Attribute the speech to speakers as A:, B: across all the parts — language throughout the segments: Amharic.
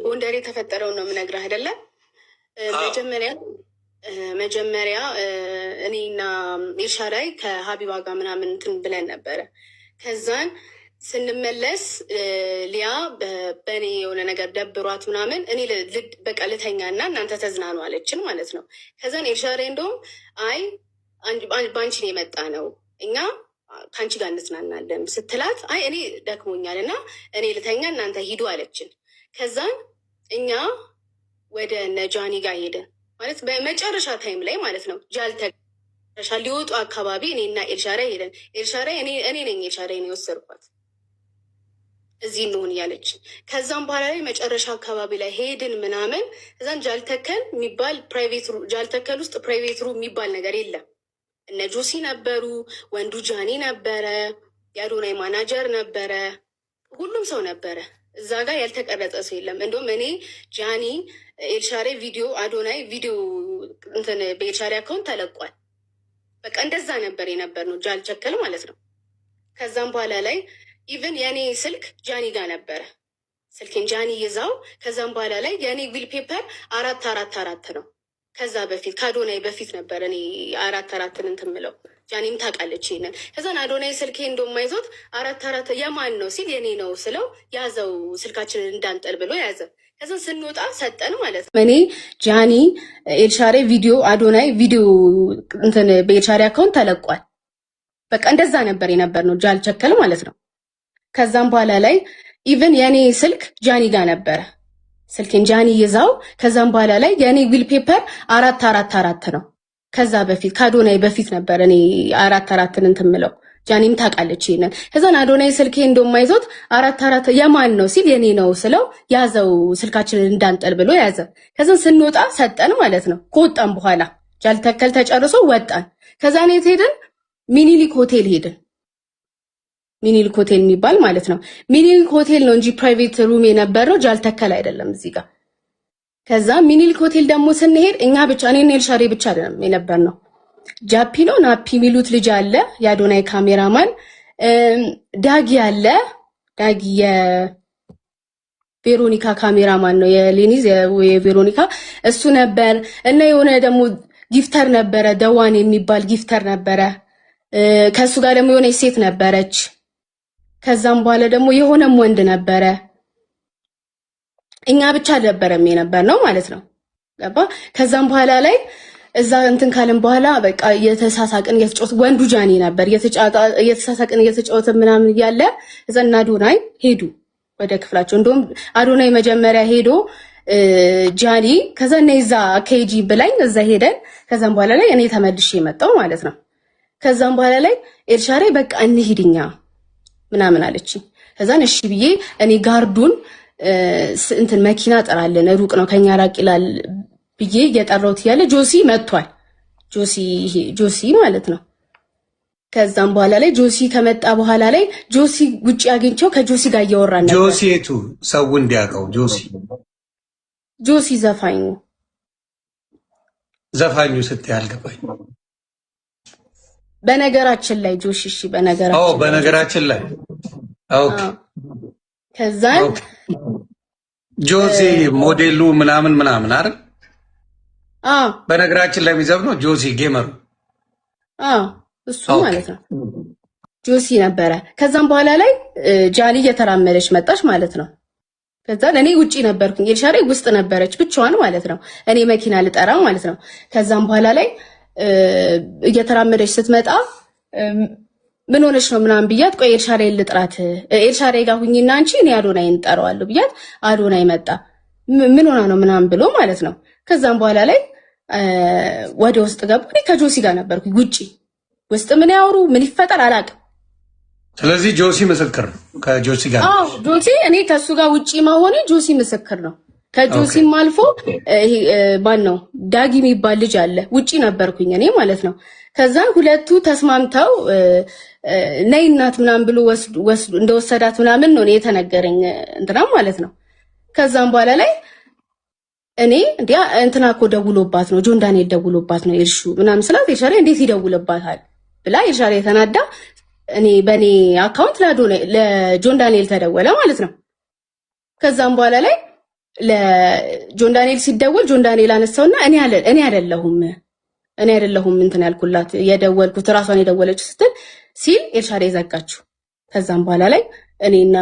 A: ጎንደር የተፈጠረውን ነው የምነግርህ አይደለ? መጀመሪያ መጀመሪያ እኔና ኤልሻዳይ ከሀቢባ ጋር ምናምን እንትን ብለን ነበረ። ከዛን ስንመለስ ሊያ በእኔ የሆነ ነገር ደብሯት ምናምን እኔ በቃ ልተኛ እና እናንተ ተዝናኑ አለችን ማለት ነው። ከዛን ኤልሻዳይ እንደውም አይ በአንቺን የመጣ ነው፣ እኛ ከአንቺ ጋር እንዝናናለን ስትላት፣ አይ እኔ ደክሞኛል እና እኔ ልተኛ፣ እናንተ ሂዱ አለችን። ከዛን እኛ ወደ ነጃኒ ጋር ሄድን ማለት በመጨረሻ time ላይ ማለት ነው። ጃልተሻ ሊወጡ አካባቢ እኔና ኤልሻዳይ ሄደን፣ ኤልሻዳይ እኔ ነኝ ኤልሻዳይን የወሰድኳት እዚህ እንሆን እያለች። ከዛም በኋላ ላይ መጨረሻ አካባቢ ላይ ሄድን ምናምን። ከዛን ጃልተከል የሚባል private፣ ጃልተከል ውስጥ private room የሚባል ነገር የለም። እነ ጆሲ ነበሩ፣ ወንዱ ጃኒ ነበረ፣ የአዶናይ ማናጀር ነበረ፣ ሁሉም ሰው ነበረ። እዛ ጋር ያልተቀረጸ ሰው የለም። እንደውም እኔ፣ ጃኒ፣ ኤልሻሬ ቪዲዮ፣ አዶናይ ቪዲዮ እንትን በኤልሻሬ account ተለቋል። በቃ እንደዛ ነበር የነበር ነው ጃልቸከል ማለት ነው። ከዛም በኋላ ላይ even የእኔ ስልክ ጃኒ ጋር ነበረ። ስልኬን ጃኒ ይዛው። ከዛም በኋላ ላይ የእኔ wallpaper 444 ነው። ከዛ በፊት ከአዶናይ በፊት ነበር እኔ 4 4ን እንትን ምለው፣ ጃኒም ታውቃለች ይሄንን። ከዛን አዶናይ ስልኬ እንደማይዞት 44 የማን ነው ሲል የኔ ነው ስለው ያዘው፣ ስልካችንን እንዳንጠል ብሎ ያዘ። ከዛን ስንወጣ ሰጠን ማለት ነው። እኔ፣ ጃኒ፣ ኤልሻሬ ቪዲዮ፣ አዶናይ ቪዲዮ እንትን በኤልሻሬ account ተለቋል። በቃ እንደዛ ነበር የነበር ነው ጃልቸከል ማለት ነው። ከዛም በኋላ ላይ even የኔ ስልክ ጃኒ ጋር ነበረ። ስልኬን ጃኒ ይዛው። ከዛም በኋላ ላይ የኔ wallpaper 444 ነው። ከዛ በፊት ከአዶናይ በፊት ነበር እኔ 4 4ን እንትን ምለው፣ ጃኒም ታውቃለች ይሄንን። ከዛን አዶናይ ስልኬ እንደማይዞት 44 የማን ነው ሲል የኔ ነው ስለው ያዘው፣ ስልካችንን እንዳንጠል ብሎ ያዘ። ከዛን ስንወጣ ሰጠን ማለት ነው። ከወጣን በኋላ ጃልተከል ተጨርሶ ወጣን። ከዛን የት ሄድን? ሚኒሊክ ሆቴል ሄድን። ሚኒሊክ ሆቴል የሚባል ማለት ነው። ሚኒሊክ ሆቴል ነው እንጂ private room የነበረው ጃልተከል አይደለም እዚህ ጋር። ከዛ ሚኒሊክ ሆቴል ደግሞ ስንሄድ እኛ ብቻ፣ እኔና ኤልሻሬ ብቻ አይደለም የነበር ነው። ጃፒ ነው ናፒ የሚሉት ልጅ አለ፣ የአዶናይ ካሜራማን፣ ዳጊ አለ። ዳጊ የቬሮኒካ ካሜራማን ነው፣ የሌኒዝ የቬሮኒካ እሱ ነበር። እና የሆነ ደግሞ gifter ነበረ፣ ደዋን የሚባል gifter ነበረ። ከእሱ ጋር ደግሞ የሆነ ሴት ነበረች። ከዛም በኋላ ደግሞ የሆነም ወንድ ነበረ። እኛ ብቻ አልነበረም የነበር ነው ማለት ነው። ገባ? ከዛም በኋላ ላይ እዛ እንትን ካልን በኋላ በቃ እየተሳሳቅን እየተጫወት፣ ወንዱ ጃኒ ነበር፣ እየተሳሳቅን እየተጫወተ ምናምን እያለ እዛ እና አዶናይ ሄዱ ወደ ክፍላቸው። እንደውም አዶናይ መጀመሪያ ሄዶ ጃኒ ከዛ እኔ እዛ ኬጂ ብላኝ እዛ ሄደን ከዛም በኋላ ላይ እኔ ተመልሼ የመጣው ማለት ነው። ከዛም በኋላ ላይ ኤልሻሬ በቃ እንሂድኛ ምናምን አለችኝ። ከዛን እሺ ብዬ እኔ guard ኡን እንትን መኪና ጠራለን፣ ሩቅ ነው ከኛ ራቅ ይላል ብዬ እየጠራሁት እያለ ጆሲ መጥቷል። ጆሲ፣ ይሄ ጆሲ ማለት ነው። ከዛም በኋላ ላይ ጆሲ ከመጣ በኋላ ላይ ጆሲ ውጭ አግኝቼው ከጆሲ ጋር እያወራን ነበር።
B: ጆሲ የቱ? ሰው እንዲያውቀው ጆሲ።
A: ጆሲ ዘፋኙ።
B: ዘፋኙ ስትይ አልገባኝ።
A: በነገራችን ላይ ጆሲ፣ እሺ፣ በነገራችን ላይ።
B: በነገራችን ላይ፣ okay።
A: ከዛን
B: okay። ጆሲ ሞዴሉ ምናምን ምናምን አይደል?
A: አዎ።
B: በነገራችን ላይ የሚዘፍነው ጆሲ gamer ኡ።
A: አዎ፣ እሱ ማለት ነው። ጆሲ ነበረ። ከዛም በኋላ ላይ ጃኒ እየተራመደች መጣች ማለት ነው። ከዛ እኔ ውጪ ነበርኩኝ፣ ኤልሻሬ ውስጥ ነበረች ብቻዋን ማለት ነው። እኔ መኪና ልጠራ ማለት ነው። ከዛም በኋላ ላይ እየተራመደች ስትመጣ ምን ሆነች ነው ምናምን ብያት፣ ቆይ ኤልሻሬ ልጥራት፣ ኤልሻሬ ጋር ሁኚና አንቺ፣ እኔ አዶናይ እንጠራዋለሁ ብያት፣ አዶናይ መጣ። ምን ሆና ነው ምናምን ብሎ ማለት ነው። ከዛም በኋላ ላይ ወደ ውስጥ ገቡ። እኔ ከጆሲ ጋር ነበርኩኝ ውጪ። ውስጥ ምን ያወሩ ምን ይፈጠር አላውቅም።
B: ስለዚህ ጆሲ ምስክር ነው። ከጆሲ ጋር
A: አዎ፣ ጆሲ፣ እኔ ከእሱ ጋር ውጪ መሆኔ ጆሲ ምስክር ነው። ከጆሲም አልፎ ይሄ ማን ነው ዳጊ የሚባል ልጅ አለ። ውጪ ነበርኩኝ እኔ ማለት ነው። ከዛ ሁለቱ ተስማምተው ነይ እናት ምናምን ብሎ ወስዱ እንደወሰዳት ምናምን ነው እኔ የተነገረኝ እንትና ማለት ነው። ከዛም በኋላ ላይ እኔ እንዲያ እንትና እኮ ደውሎባት ነው፣ ጆን ዳንኤል ደውሎባት ነው ኤልሹ ምናምን ስላት፣ ኤልሻዳይ እንዴት ይደውልባታል ብላ ኤልሻዳይ የተናዳ እኔ በእኔ account ለጆን ዳንኤል ተደወለ ማለት ነው። ከዛም በኋላ ላይ ለጆን ዳንኤል ሲደወል ጆን ዳንኤል አነሳውና እኔ አይደለሁም እንትን ያልኩላት፣ የደወልኩት፣ እራሷን የደወለች ስትል ሲል ኤልሻዳይ ዘጋችው። ከዛም በኋላ ላይ እኔና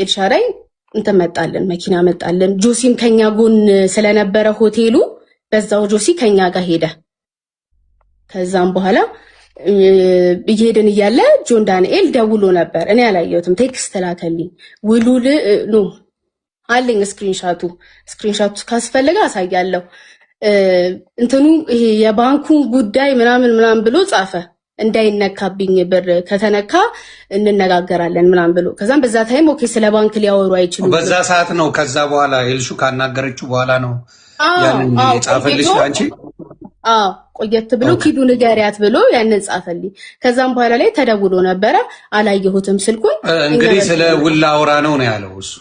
A: ኤልሻዳይ እንትን መጣልን፣ መኪና መጣልን። ጆሲም ከኛ ጎን ስለነበረ ሆቴሉ በዛው ጆሲ ከኛ ጋር ሄደ። ከዛም በኋላ እየሄድን እያለ ጆን ዳንኤል ደውሎ ነበር። እኔ አላየሁትም፣ text ላከልኝ። ውሉል no አለኝ screenshot ኡ፣ screenshot ኡ ካስፈለገ አሳያለሁ። እንትኑ ይሄ የባንኩን ጉዳይ ምናምን ምናምን ብሎ ጻፈ። እንዳይነካብኝ፣ ብር ከተነካ እንነጋገራለን ምናምን ብሎ። ከዛም በዛ time okay ስለ ባንክ ሊያወሩ አይችሉም።
B: በዛ ሰዓት ነው። ከዛ በኋላ ኤልሹ ካናገረችው በኋላ ነው ያንን የጻፈልሽ አንቺ?
A: አዎ፣ ቆየት ብሎ ኪዱ ንገሪያት ብሎ ያንን ጻፈልኝ። ከዛም በኋላ ላይ ተደውሎ ነበረ፣ አላየሁትም ስልኩን።
B: እንግዲህ ስለ ውል አውራ ነው ነው ያለው እሱ።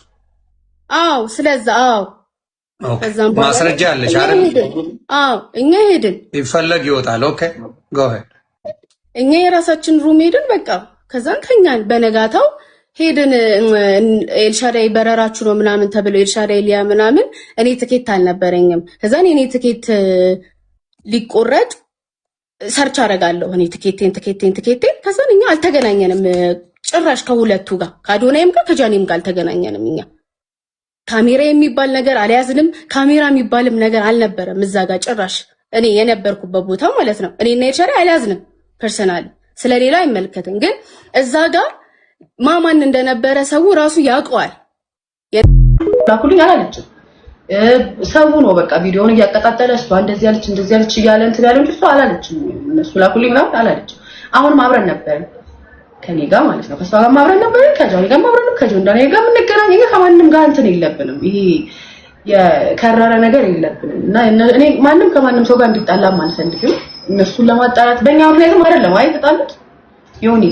A: አዎ፣ ስለዛ አዎ።
B: ከዛም በኋላ ማስረጃ አለሽ አይደል?
A: አዎ፣ እኛ ሄድን።
B: ይፈለግ ይወጣል። Okay, go ahead።
A: እኛ የራሳችን room ሄድን። በቃ ከዛን ተኛን። በነጋታው ሄድን። ኤልሻዳይ በረራችሁ ነው ምናምን ተብሎ ኤልሻዳይ ሊያ ምናምን፣ እኔ ትኬት አልነበረኝም። ከዛን የኔ ትኬት ሊቆረጥ search አደርጋለሁ እኔ ትኬቴን ትኬቴን ትኬቴን። ከዛን እኛ አልተገናኘንም ጭራሽ ከሁለቱ ጋር፣ ከአዶናይም ጋር ከጃኒም ጋር አልተገናኘንም። እኛ ካሜራ የሚባል ነገር አልያዝንም። ካሜራ የሚባልም ነገር አልነበረም እዛ ጋር ጭራሽ፣ እኔ የነበርኩበት ቦታ ማለት ነው። እኔና ኤልሻዳይ አልያዝንም personally፣ ስለሌላ አይመለከትም። ግን እዛ ጋር ማማን እንደነበረ ሰው ራሱ ያውቀዋል።
C: ላኩልኝ አላለችም። ሰው ነው በቃ ቪዲዮውን እያቀጣጠለ እሷ እንደዚህ ያለች እንደዚህ ያለች እያለ እንትን ያለው እንጂ እሷ አላለችም። እነሱ ላኩልኝ ምናምን አላለችም። አሁንም አብረን ነበርን ከኔ ጋር ማለት ነው። ከእሷ ጋር አብረን ነበርን፣ ከጆኒ ጋር አብረን፣ ከጆን ዳንኤል ጋር የምንገናኝ፣ እኛ ከማንም ጋር እንትን የለብንም። ይሄ የከረረ ነገር የለብንም እና እኔ ማንም ከማንም ሰው ጋር እንዲጣላም አልፈልግም። እነሱን ለማጣላት በእኛ ምክንያትም አይደለም አይ የተጣሉት ዮኒ፣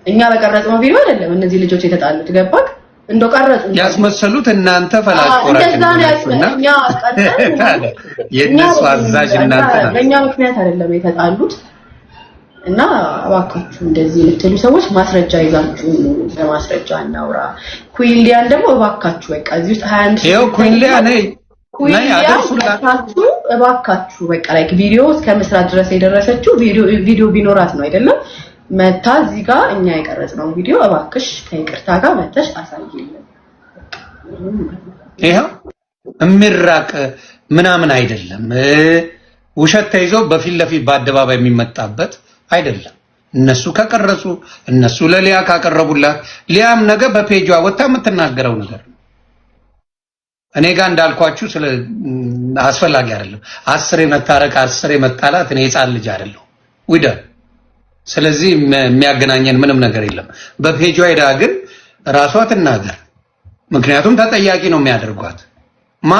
C: እኛ በቀረጽነው ቪዲዮ አይደለም እነዚህ ልጆች የተጣሉት። ገባክ? እንደው ቀረጹ
B: ያስመሰሉት እናንተ ፈላጭ ቆራጭ
C: እንደዛ ነው
B: እና
C: እኛ ቀርጸን
B: የእነሱ አዛዥ እናንተ ናችሁ።
C: በእኛ ምክንያት አይደለም የተጣሉት። እና እባካችሁ እንደዚህ የምትሉ ሰዎች ማስረጃ ይዛችሁ በማስረጃ እናውራ። ኩዊንሊያን ደግሞ እባካችሁ በቃ እዚህ ውስጥ 21
B: ይኸው ኩዊንሊያ ነይ ነይ
C: ኩዊንሊያን
B: አደርሱላት።
C: መታችሁ እባካችሁ በቃ like ቪዲዮ እስከ መስራት ድረስ የደረሰችው ቪዲዮ ቢኖራት ነው አይደለም? መታ እዚህ ጋር እኛ የቀረጽነው ቪዲዮ እባክሽ ከይቅርታ ጋር መተሽ አሳይልን።
B: ይኸው የሚራቅ ምናምን አይደለም። ውሸት ተይዞ በፊት ለፊት በአደባባይ የሚመጣበት አይደለም። እነሱ ከቀረጹ፣ እነሱ ለሊያ ካቀረቡላት፣ ሊያም ነገ በፔጇ ወጥታ የምትናገረው ነገር ነው። እኔ ጋር እንዳልኳችሁ ስለ አስፈላጊ አይደለም። አስሬ መታረቅ አስሬ መጣላት፣ እኔ ህፃን ልጅ አይደለሁም ዊደ። ስለዚህ የሚያገናኘን ምንም ነገር የለም። በፔጇ ሄዳ ግን ራሷ ትናገር። ምክንያቱም ተጠያቂ ነው የሚያደርጓት። ማ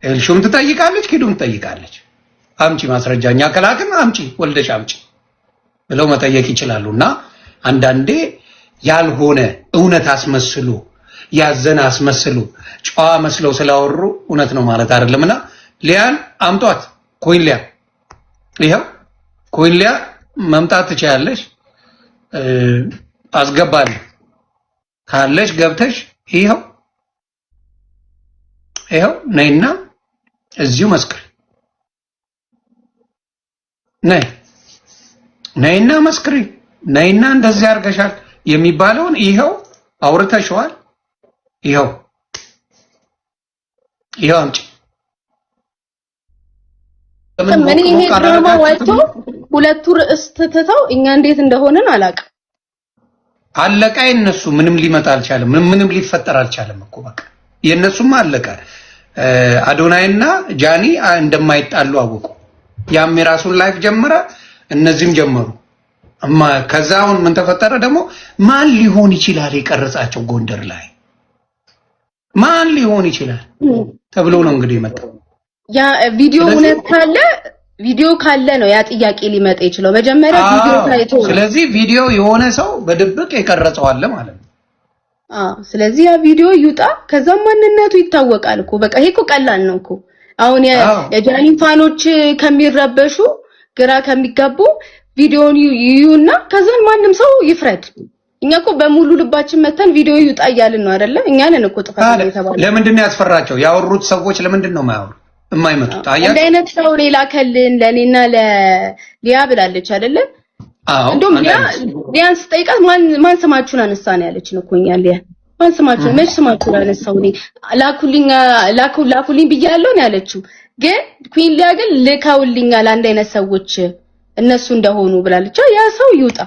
B: ኤልሹም ትጠይቃለች፣ ኪዱም ትጠይቃለች። አምጪ ማስረጃ፣ እኛ ከላክን አምጪ፣ ወልደሽ አምጪ ብለው መጠየቅ ይችላሉ። እና አንዳንዴ ያልሆነ እውነት አስመስሉ፣ ያዘነ አስመስሉ፣ ጨዋ መስለው ስላወሩ እውነት ነው ማለት አይደለም። እና ሊያን አምጧት፣ ኮይን ሊያ፣ ይኸው ኮይን ሊያ መምጣት ትችያለሽ፣ አስገባለሁ ካለሽ ገብተሽ ይኸው ይኸው ነይና እዚሁ መስክሪ። ነይ ነይና መስክሪ፣ ነይና እንደዚህ አድርገሻል የሚባለውን ይኸው አውርተሽዋል። ይኸው ይኸው አምጪ።
A: እኔ ይሄ ድራማ ወጥቶ ሁለቱ ርዕስ ትተው እኛ እንዴት እንደሆነን አላውቅም።
B: አለቃ የነሱ ምንም ሊመጣ አልቻለም። ምንም ሊፈጠር አልቻለም እኮ በቃ የነሱማ አለቀ። አዶናይና ጃኒ እንደማይጣሉ አወቁ። ያም የራሱን life ጀመረ፣ እነዚህም ጀመሩ። ከዛ አሁን ምን ተፈጠረ ደግሞ? ማን ሊሆን ይችላል የቀረጻቸው ጎንደር ላይ ማን ሊሆን ይችላል ተብሎ ነው እንግዲህ የመጣው።
A: ያ ቪዲዮ እውነት ካለ፣ ቪዲዮ ካለ ነው ያ ጥያቄ ሊመጣ ይችላል። መጀመሪያ ቪዲዮ ታይቶ ነው።
B: ስለዚህ ቪዲዮ የሆነ ሰው በድብቅ የቀረጸው አለ ማለት ነው።
A: አዎ፣ ስለዚህ ያ ቪዲዮ ይውጣ፣ ከዛም ማንነቱ ይታወቃል እኮ። በቃ ይሄ እኮ ቀላል ነው እኮ። አሁን የጃኒን fan ኦች ከሚረበሹ፣ ግራ ከሚጋቡ ቪዲዮውን ይዩና ከዛን ማንም ሰው ይፍረድ። እኛ እኮ በሙሉ ልባችን መተን ቪዲዮ ይውጣ እያልን ነው አይደለ? እኛ ነን እኮ ጥፋት የተባለው።
B: ለምንድን ነው ያስፈራቸው? ያወሩት ሰዎች ለምንድን ነው የማያወሩ የማይመጡት?
A: እንደ አይነት ሰው ነው የላከልን ለእኔና ለሊያ ብላለች አይደለ?
B: አዎ።
A: እንደውም ሊያን ስጠይቃት ማን ስማችሁን አነሳ ነው ያለችን እኮ እኛ። ሊያ ማን ስማችሁን መች ስማችሁን አነሳው እኔ ላኩልኝ ላኩልኝ ብያለሁ ነው ያለችው። ግን ኩዊን ሊያ ግን ልከውልኛል አንድ አይነት ሰዎች እነሱ እንደሆኑ ብላለች። ያ ሰው ይውጣ።